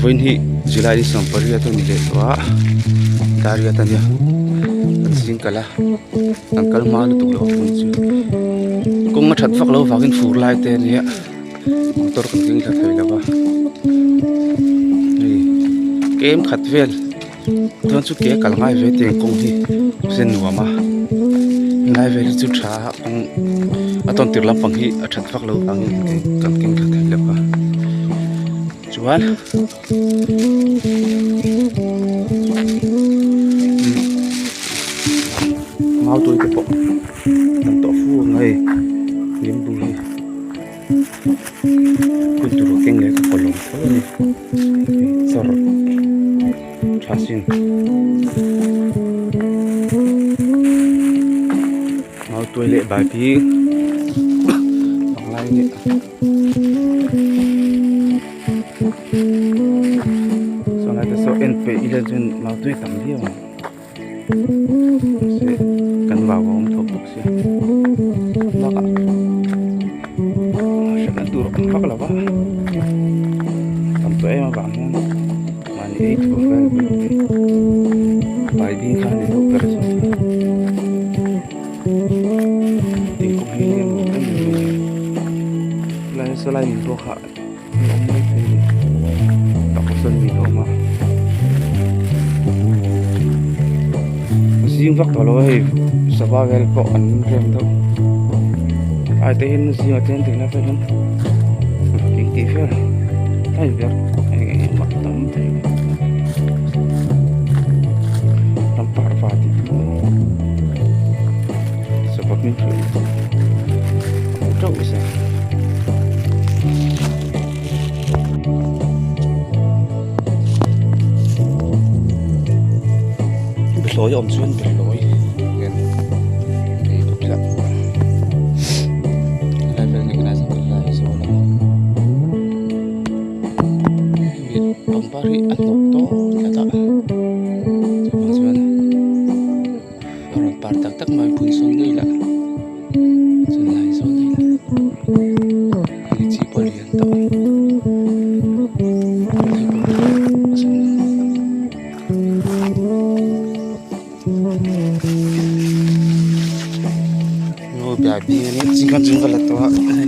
Vawiin hi July ni 18 a ni leh tawh a Dariat a nia kan zing kalh a kan kal hma lutuk loh a hmun chu kawng a that vak loh avangin fur lai te a nia motor kan keng thla thei lo va hei kem khat vel chuan chu ke kal ngai ve teng kawng hi sen nuam a helai vel hi chu tha a kawng a tawn tir lampang hi a that vak loh avangin kan keng thla thei lo va chuan mau tui te pawh tam tawh fu ang hei limbu hi hun tur a keng leh ka kawlawm tho a ni chawr tha sin mau tuai leh bai bik panglai nih. Saw lai te saw en peih ila chuan mau tui tam viau ang mahse kan vau a awm tawh bawk sia bakah hriatna tur a awm vak lo va tam tawh em avang hian mahni ei tur vel bai ding kha a ni deuh ber zawk a thingkung hi eng emaw em em mai a ni saw lai min pawh kha. An awm mai thei a ni takah sawn mi a awm a zing vak tawh lo a hei sava vel pawh an rem deuh ai te hian zingah te hian tingna vel hian eng tih vel a inverh eng eng emaw tam thei ram parva tih te sava hming hrilh a awm teuh zel. Behlawi a awm chuan behlawi hian ei bawk ila helai vel nge helai zawng helai zawn a hemi pangpar hi a hnawk tawk tlat a chuvang chuan a rawn par tak tak mai phun sawn ngei lah chuan lai zawn ngei lah hei chi pawh a lian tawh hei pawh a sen aw biak bing a nia chingkhat chung ka la tawh a hei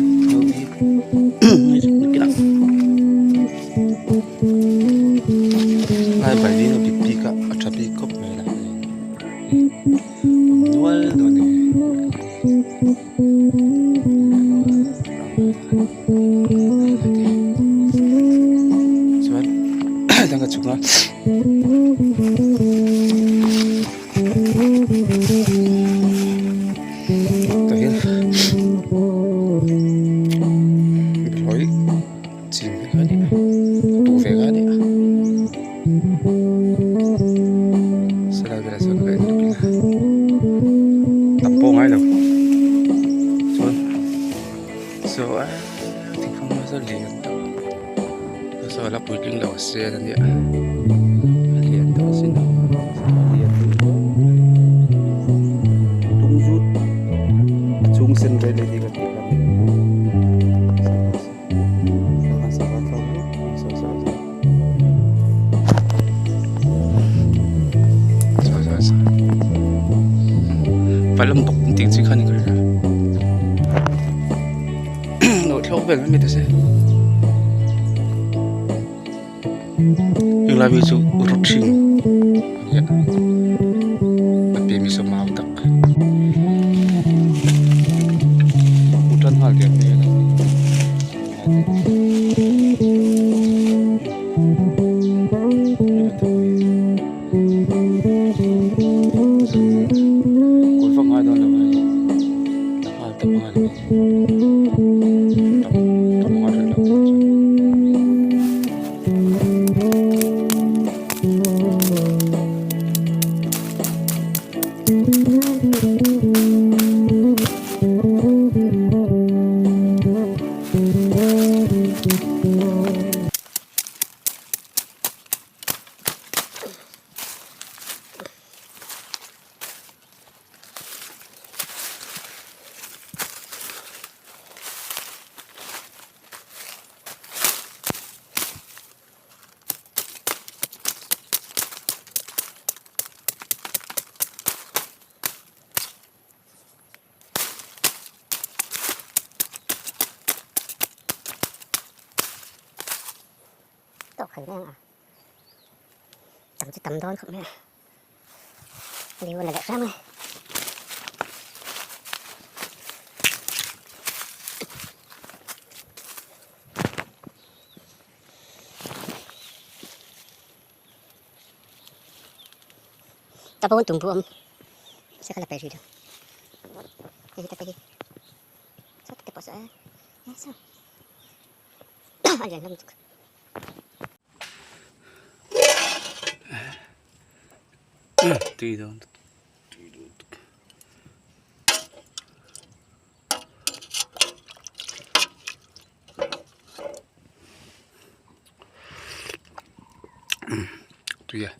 lai bai bing a bit bik a a tha bik khawp mai la. Nual dawn e chuan dang a chhung a tah hian behlawi chin ve kha a ni a tuh ve kha a ni a salai velah chuan ka en tuk ila tam pawh a ngai lo chuan saw a thingfang hma saw lian tawh a saw la puitling lo a sen a nia a lian tawh a sin a lian deuh tung zut a chhung sen vel hi ka tih kha. Palam bawk tih chi kha ni ka ria lo thlawk vel mai ta se helai hi chu rawthing a nia a pian hi saw mau tak. Hmu tan nghal der mai a lo ni. Kawr vak ngai dawn lo a hei la nghal tawp ang a ni tam tam ang a reh loh tur chuan. phal mai ang a tam chu tam dawn khawp mai a liu a la leh hram a. Ta pawn tum buam se kha la pe ri lo hei ta te hi saw te pawh saw e saw a lian hlawm tuk. Tui dawn tui dawn tuk. Tui a.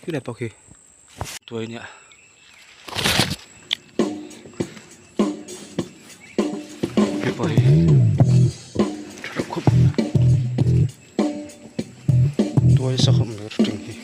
Khilai pawh khi tuai nia hei pawh hi tha reuh khawp mai tuai sa khawp mai ring hi.